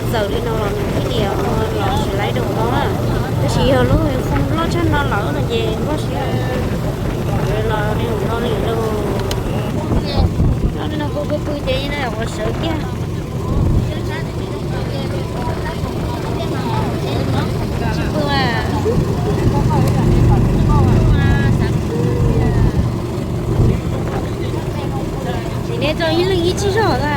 Txawm li no los nws thiaj li los sis laib daus no na. Tab sis yog lub foo loj tshaj no lawm no ces npaj siab los li no li lauj. Li no pw pw pw ces ua sawv kiag. Tsis pw a. Tsis ne tso ib leeg ib tsib zog a.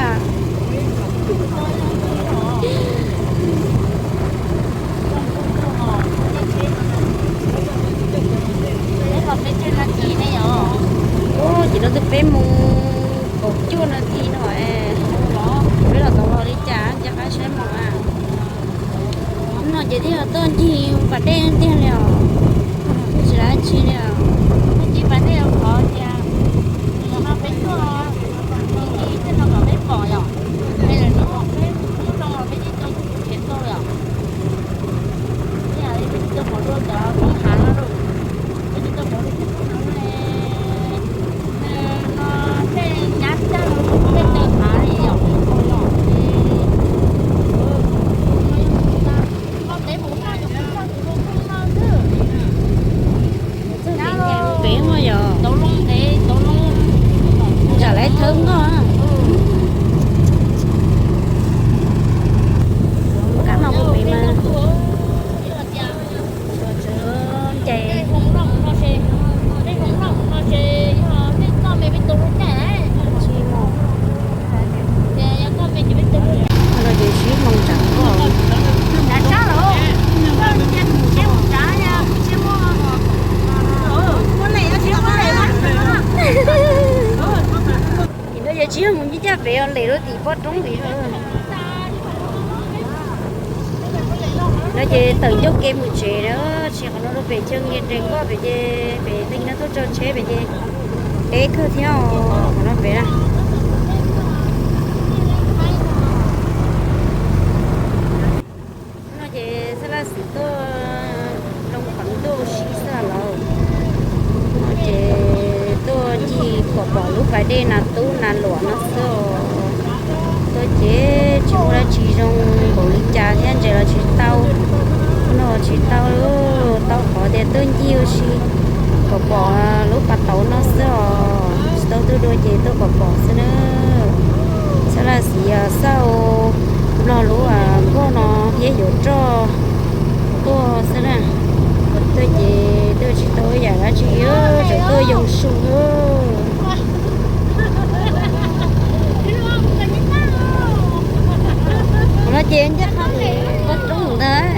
Ces no twb peb moos kaum cuaj nas this no, peb los tau los li cas ntsia qab saib moos a. No ces twb yog tuaj ncig pas dej tiag li os. Twb tsis lam tsi li os. Ncig pas dej qhov tias no peb tuaj, ncig tej no kom peb pom yom. Peb los no peb mus rau peb tsis tau tus khiav tau yom. Peb tsis tau pom dua cov hav no, peb tsis tau pom dua cov hav no. No tej nyab txaj los tej tew hav li yom, yom. Peb mus txog tus no xwb. Txog pem nyaj pem no yom, tauv loo ntev, tauv loo, tsam lawv thawb nkoj. Kab no mus pem mas. Ncaim. Tsis mus. No ces sib hmoo tsam nkoj. Tim no ces tsis yog mus ncaj ncaj pem os, lem rau tim pob roob tim no. No ces tawm ncauj ke mus tsev na, tsis qhov no rau pem chaw nqis nres nkoj pem ces pem tej no tuaj tso tsheb pem ces deb kawg thiab os, qhov no pem na. No ces xab laj xim tuaj loo qhov ntuj ua si xwb lawm. No ces tuaj ncig kom pom lub pas dej nas tub nas luam no xwb os. Tuaj ces tsis muaj dab tsi zoo npaum li cas thiab, ntses los tsis tau, no tsis tau, tau qhov tias tuaj ncig ua si kom pom lub pas tauv no xwb os. Tsis tau tuaj dua ces tuaj kom pom xwb na. Xab laj xim xauj nplog lub nkoj no thiab yuav roj tuaj xwb na. Tuaj ces tuaj tsis tau yam dab tsi, tseem tuaj yoo su. Qhov no ces ncaj qha pem pob roob ntag.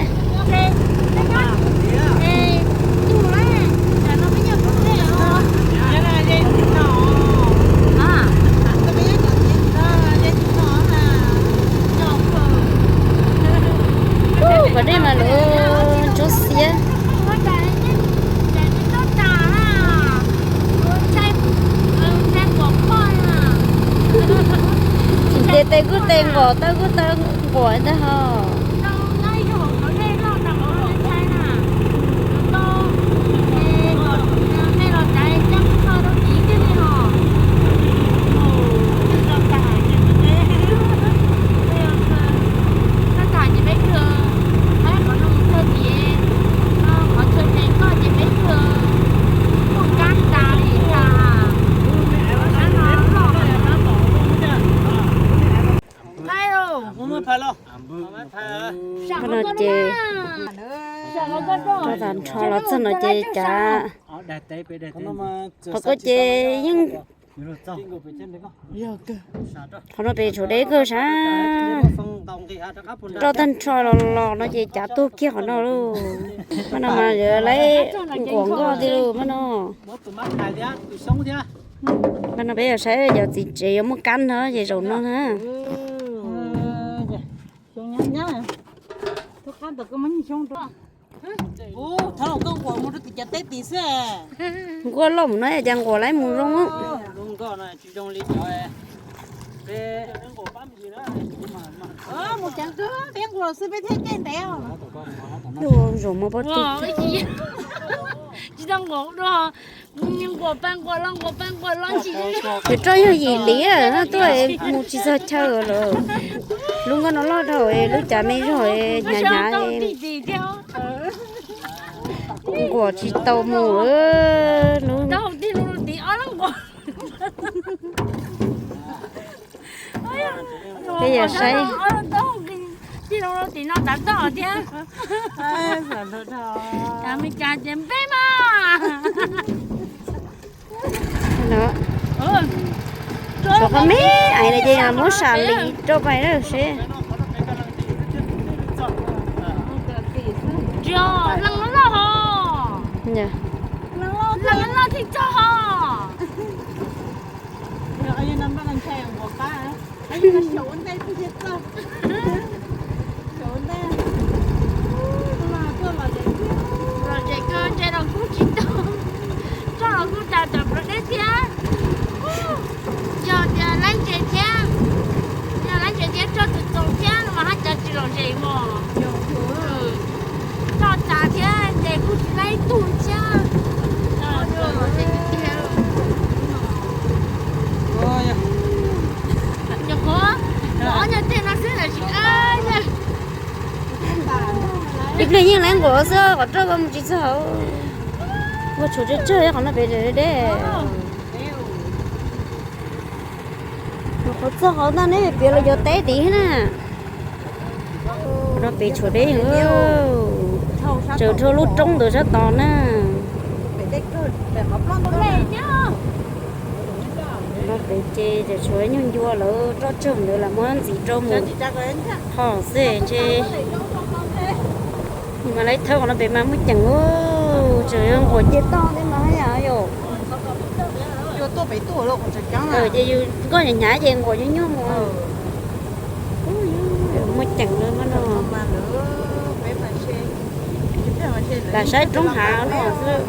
Pas dej mas lawv ntsuab xiab. Tsis ntev tes kuj tes nquam, taw kuj taw nquam ntag hos. Qhov no ces rau tag nrho los txog no ces cav, qhov ko ces yeej, qhov no pem tshuav deb kawg sab. Rau tag nrho los los no ces cav tuag kiag qhov no lauj. Mas no mas yuav laib nquam nkoj tiag lauj mas no. Mas no peb yuav saib cov txiv tsev yuav muaj kab no ces zaum no na. Nquam loj mus no cas nquam laib mus zoo. Mus ceev kawg peb nquam xwb peb thiaj caij ntev os. Zaum muaj pob tsuas. Nws roj yog yim hlis, tuaj mus tsis txog chaw lawm. Lub nkoj no loj dhau, lub cav me zog hnyav hnyav, nquam tsis tau mus lub. Peb yog saib. Tim no tav toj thiab. Cas me cas ces npeb mas. Tshuav qhov me ais no ces muab sam li rau pais na seb. Leej loj, leej loj thiaj txog ho. Lom zem kawg, ntse los kuj tsis tau, roj los kuj tas tawm plaws deb thiab. Yog tias laib ntses thiab, yog laib ntses thiab roj txoos txoos thiab no mas haj cas tsis lom zem mog. Roj tas thiab ntses kuj tsis laib tug thiab. Nyuam qhuav ob nyuag teg no xwb los tsis ab. Ib pliag yeej laib nquam xwb, qhov roj mus tsis txog. Ua tshuav tsawg tsawg qhov no pem deb. Qhov txog qhov ntag neb piav los yuav teb tid na. No pem tshuav deb, tsaws dhau lub roob ntawd sab tod na. No pem ces tshuav nyuag ncua lawv roj tsawg ntawd lam muab ntxiv rau mus ho xwb ntshe. Mas lawv thawb qhov no pem mas muaj ceem, tseem yog nquam nce toj thiab mas haj yam yom. Ces yus nkoj hnyav hnyav ces nquam nyuaj nyuaj mus. Muaj ceem lawm no. Lam saib roob hav no xwb.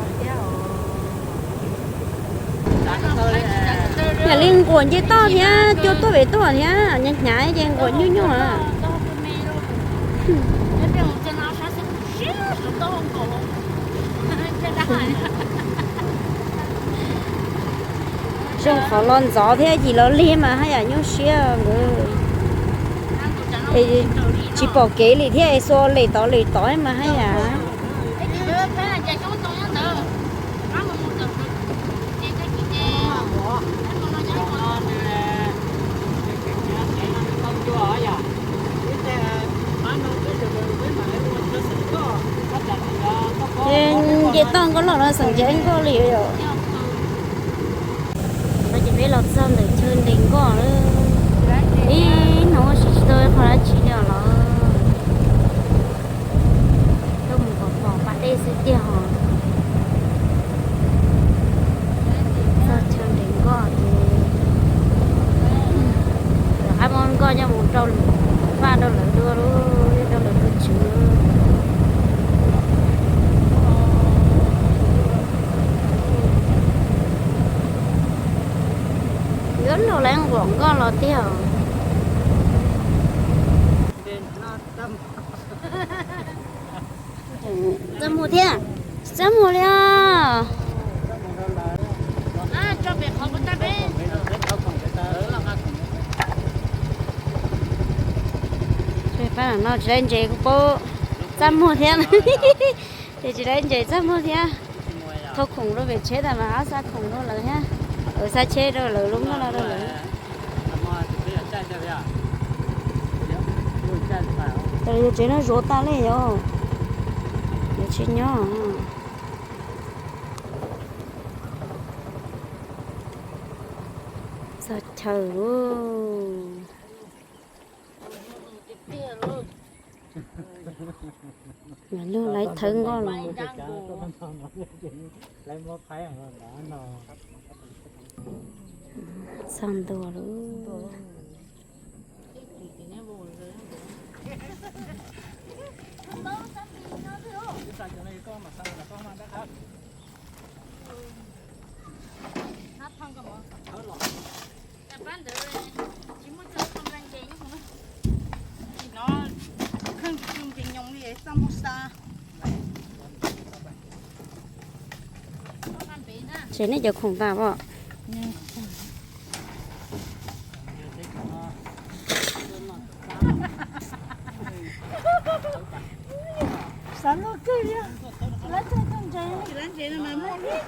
Yam li nquam nce toj thiab cua tuaj pem tuaj thiab, hnyav hnyav ces nquam nyuaj nyuaj. Zoo qhov los ntxov thiab yim los lig mas haj yam nyuaj siab nkawd. Tsis pom kev li thiab es xuas lem tod lem tod mas haj yam. Ces nce toj nkoj los no xeem nce nkoj li yom. No ces peb los txog ntawm chaw nres nkoj lawm. Ib hnub ua si tsis tau qhov dab tsi li los. Tuaj mus pom pom pas dej xwb tiag hos. Txog chaw nres nkoj ces rov qab muab nkoj coj mus rau, faj rau lawv dua lauj, rau lawv dua tswv. Yuav luag lawv nquam nkoj los tiag. Txaj muag thiab, txaj muag li os. Pab no tsis laib ntses kuj paub txaj muag thiab. Ces tsis laib ntses txaj muag thiab. Thauj khoom rau pem tsheb tas mas xa khoom rau lawv thiab. Xa tsheb rau lawv lub nkoj no rau lawv. Yuav tsev no zuav tas li yom. Yuav tsis nyob. Txog chaw lauj. Luag lawv thawb nkoj los. Txog ntua lauj. Nim no kheej tsis tu nkees nyoos li, txaj muag xa. Nej cov khoom tas pom.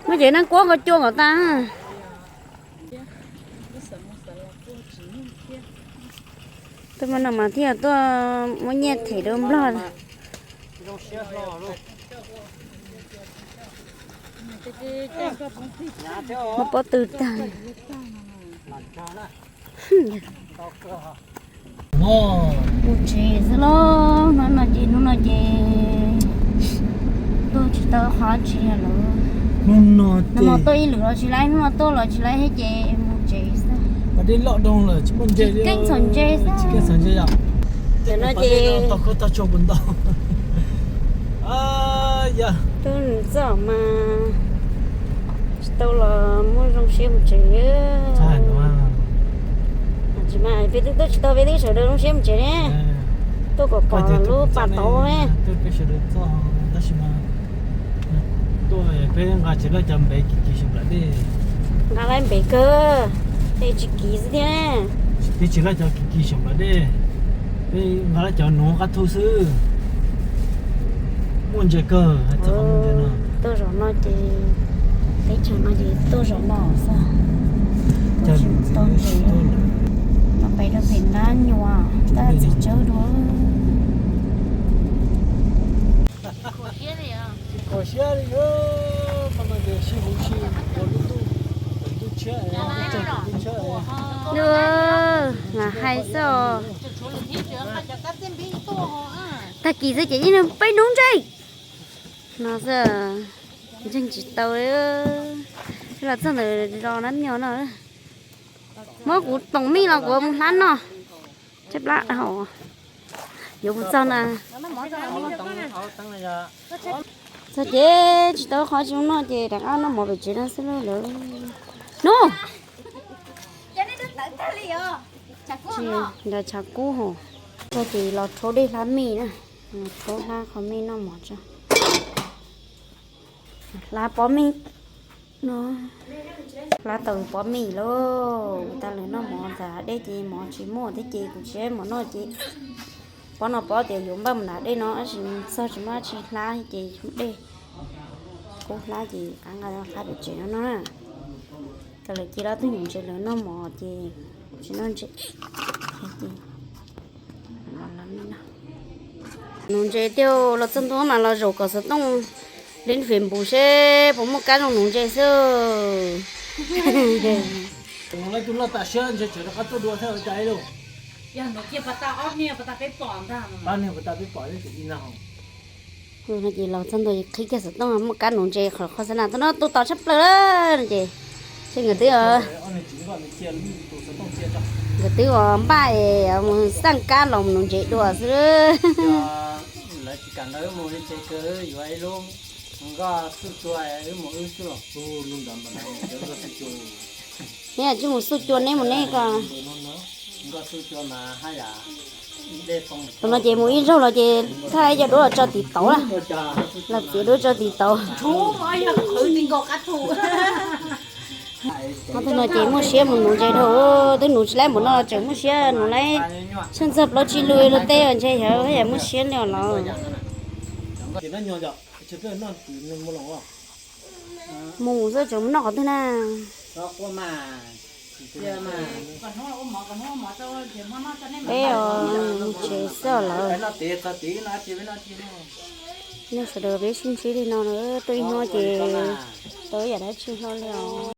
Muab cev neeg kuab nkaus cua nkaus tas. Tuaj no mas thiaj tuaj muab nyiaj them rau Nplog. Muab pob tw tag. Mus tsev xwb los hnub no ces, hnub no ces tuaj tsis tau qhov tsis lawm. Hnub no tuaj ib lwm los tsis laib, hnub no tuaj los tsis laib thiab ces mus tsev xwb. Keeb txhaum ntse xwb. Tam no ces tuaj nws txoj mas tsis tau los muaj zoo siab mus tsev. Tsis mas peb twb tuaj tsis tau peb twb sawv daws zoo siab mus tsev ne. Tuaj kom pom lub pas tauv ne. Peb sawv daws txog tab sis mas tuaj peb nqa tsis laij cov npev kiv kiv xyoo nplam dej. Nqa laij npev kawg, tej tsis kiv xwb thiab. Peb tsis laij cov kiv kiv xyoo nplam dej, peb nqa laij cov nuv qab thu xwb. Muaj ntses kawg hais txog qhov muaj ntses no. Tuaj zaum no ces teb chaws no ces tuaj zaum no xwb. Tuaj tsis tau ntses. No pem rau pem nrab nyuam tab txiv tsawb dua. Khuam siab li, mas no ces sib huv si ua lub ntuj, ntuj tshiab, ntuj tshiab. Mas hais xwb os. Tag kis xwb ces ib peb hnub ntse no xwb, ntseeg tsis tau. Los txog ntawm zos nab nyo no, muab kuv toom mij los kuv mus hlab noj. Tshaib plab hos, yuav mus txog na. Txog ces tsis tau qhov tsis mus noj ces rov qab noj mov pem tsev no xwb lawm. Nub, nrad tshav kub hos. Txog ces los rhaub dej hlab mij na, rhaub hlab qhov mij noj mov tso. Hlab pob mij no, hlab tau pob mij lauj. Kuv tas lawm noj mov ntxas dej ces mov tsis muaj thiab ces kuv tsis muaj mov noj ces pob no pob tias yuav npaj mus nram dej no tab sis txog tsis muaj dab tsi hlab ces tshuav dej. Kub hlab ces rov qab nqa hlab pem tsev no no na. Txog lawm ces lawv twb nuv ntses lawv noj mov ces tsis noj ntses. Nuv ntses tiag, los txog ntua mas los zaum kom xov tooj li Facebook seb puas muaj kab zoo nuv ntses xwb. No ces los txog ntua qhib kiag xov tooj muaj kab nuv ntses qhov qhov xav na tuaj no tu tau tshaj plaws lawm no ces, ces nkawd twb, nkawd twb ua npaj es mus xaj kab los nuv ntses dua xwb. Neb tsis mus xuj cua neb mus neb ko. Tus no ces mus ib zaug los ces thaj ib co duab los tso tiv tauv lawm. Los txiav duab tso tiv tauv. Ho tus no ces muaj siab mus nuv ntses dhau, twb nuv tsis laib npaum no tseem muaj siab nuv laib. Tshaj txog plaub tsib lub luag tej ntshe yog yam muaj siab li os los. Mus xwb tseem mus noj qhov twg na. Peb os, mus tsev xwb lawm. Nej sawv daws peb sib ntsib li no na, tuaj ib hnub ces tau ib yam dab tsi hlo li os.